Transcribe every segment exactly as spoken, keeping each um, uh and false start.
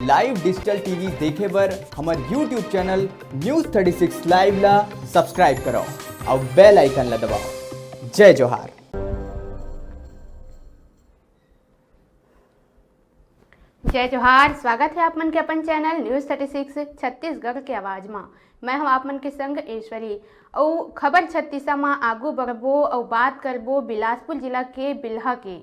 Live digital T V देखे बर हमर YouTube channel News thirty six Live ला subscribe करो और bell icon ला दबाओ। जय जोहार। जय जोहार, स्वागत है आप मन के अपन channel News thirty six Chhattisgarh के आवाज मा। मैं हूं आप मन के संग ईश्वरी। अउ खबर छत्तीसा मा आगू बढ़बो अउ बात करबो बिलासपुर जिला के बिल्हा के।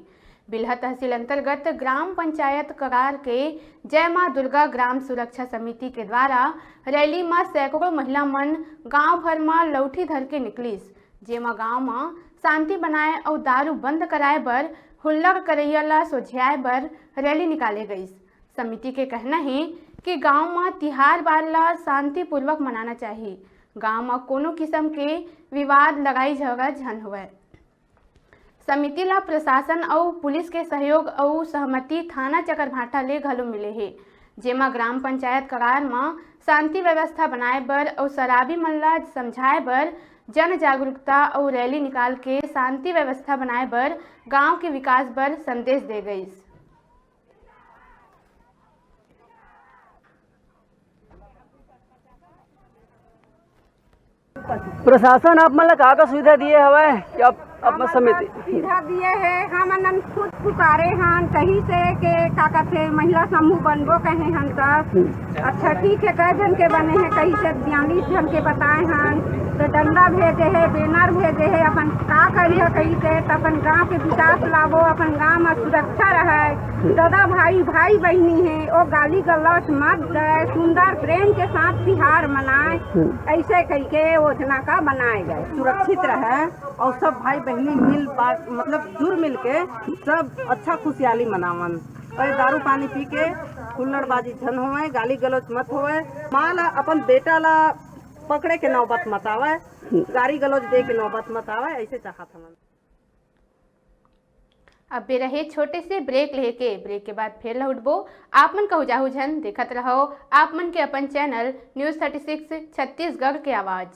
बिल्हा तहसील अंतर्गत ग्राम पंचायत करार के जय मां दुर्गा ग्राम सुरक्षा समिति के द्वारा रैली मा सैकड़ों महिला मन गांव भर मा लौठी धर के निकलिस, जेमा गांव मा शांति बनाए अउ दारू बंद कराए बर हुल्लड़ करैया ला सोझियाए बर रैली निकाले गइस। समिति के कहना हे कि गांव मा तिहार बार ला शांतिपूर्वक मनाना चाही। गांव मा कोनो किसम के विवाद, लड़ाई झगड़ा झन होवय। समिति ला प्रशासन अउ पुलिस के सहयोग अउ सहमति थाना चकरभाठा ले घलो मिले हे, जेमा ग्राम पंचायत करार म शांति व्यवस्था बनाए बर अउ शराबी मन ला समझाए बर जन जागरूकता अउ रैली निकाल के शांति व्यवस्था बनाए बर गांव के विकास बर संदेश दे गइस। प्रशासन आप मन ला का का सुविधा दिए हवय कि आप, आप मन समिति? सुविधा दिए हे, हमन खुद पुकारे हन, कहीं से के का कथे, महिला समूह बनबो कहे हन त। अच्छा, ठीक है, कै जन के बने हैं, कहीं से बयालीस जन के बताए हन, तो डंडा भेजे है, बैनर भेजे है, अपन का करिए कहीं से, तो अपन गांव के विकास लाबो, अपन गांव में सुरक्षा रहे, दादा भाई, भाई बहनी है, वो गाली गलौच मत दे, सुंदर प्रेम के साथ तिहार मनाए, ऐसे कही के योजना का बनाए गए। सुरक्षित रहे और सब भाई बहनी मिल बात, मतलब जुल मिल के सब अच्छा खुशहाली मनावन। और दारू पानी पी के हुल्लड़बाजी झन होवे, गाली गलौच मत होवे। माँ ला अपन बेटा ला पकड़े के नौबत मत आवे, गाली गलौच दे के नौबत मत आवे, ऐसे चाहत हवन। अब बेरा हे छोटे से ब्रेक लेके, ब्रेक के बाद फिर लौटबो। आप मन कहू जाहू झन, देखत रहो आप मन के अपन channel news thirty six Chhattisgarh के आवाज।